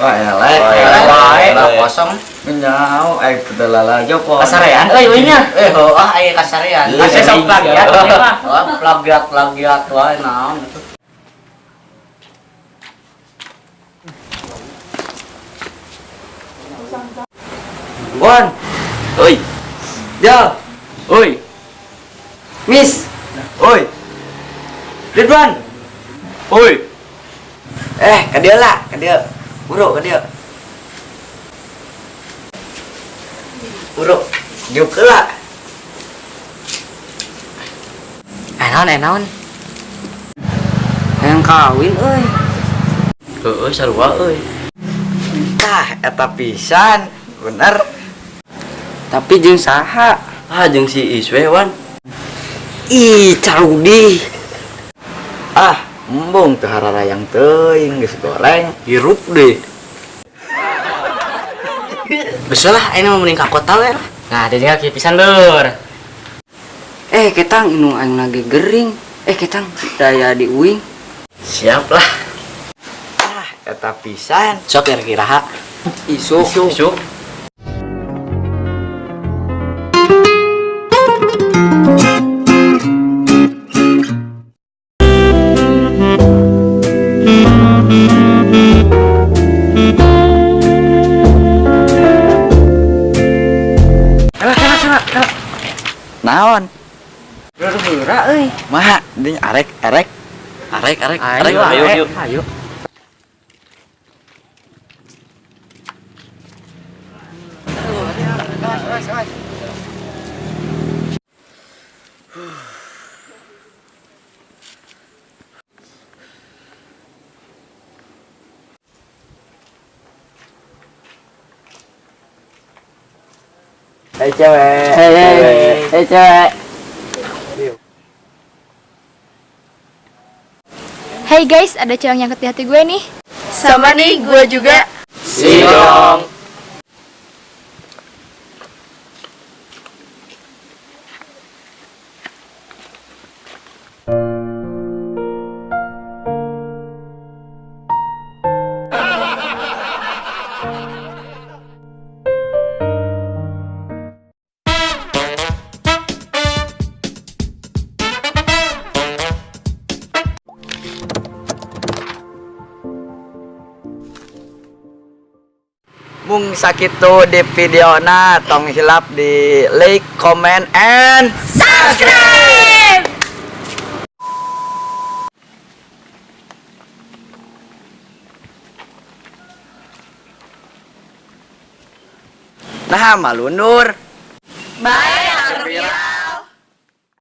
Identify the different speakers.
Speaker 1: Wah, eleh.
Speaker 2: Wae lah kosong.
Speaker 1: Menyau eh teu lalajo po.
Speaker 2: Kasarean euy euy nya. Eh heuh ah aya kasarean.
Speaker 3: Asa sok plagiat ieu mah.
Speaker 2: Wah, plagiat-plagiat wae naon itu.
Speaker 1: Wan.
Speaker 3: Oi.
Speaker 1: Jal.
Speaker 3: Oi.
Speaker 1: Miss. Oi. Ridwan.
Speaker 3: Oi.
Speaker 1: Eh, ka dieu lah, ka dieu. Buru ka dieu. Buru, diuk heula.
Speaker 2: Eh naon eh naon?
Speaker 4: Hayang kawin euy.
Speaker 3: Heueuh sarua euy.
Speaker 1: Tah, eta pisan. Bener.
Speaker 4: Tapi jeung saha?
Speaker 3: Ah jeung si Iswe Wan.
Speaker 4: Ih, carudi.
Speaker 1: Ah, embung teu hararayang teuing geus goreng.
Speaker 3: Hirup deh.
Speaker 4: Geus lah, ayeuna mah mending ka kota we lah.
Speaker 2: Nah, jadi kieu pisan lur.
Speaker 4: Eh, ketang indung aing lagi gering. Eh, ketang daya di uing.
Speaker 3: Siap lah.
Speaker 1: Ah, eta pisan.
Speaker 2: Sok kira-kira ha.
Speaker 4: Isuk.
Speaker 3: Isuk.
Speaker 4: Kela kela kela kela.
Speaker 1: Naon?
Speaker 4: Heura euy.
Speaker 1: Maha, dinya arek arek.
Speaker 3: Arek arek
Speaker 2: Ayo,
Speaker 3: arek ayo
Speaker 2: arek.
Speaker 3: yuk.
Speaker 2: Ayo.
Speaker 1: Hei cewek.
Speaker 4: Hei hei. Hei cewek.
Speaker 5: Hey guys, ada cewek yang nyangkut di hati gue nih.
Speaker 6: Sama nih, gue juga.
Speaker 3: Sidong.
Speaker 1: Mung sakitu di videona tong hilap di like, comment, and
Speaker 5: Subscribe!
Speaker 1: Nah, malundur.
Speaker 6: Bye.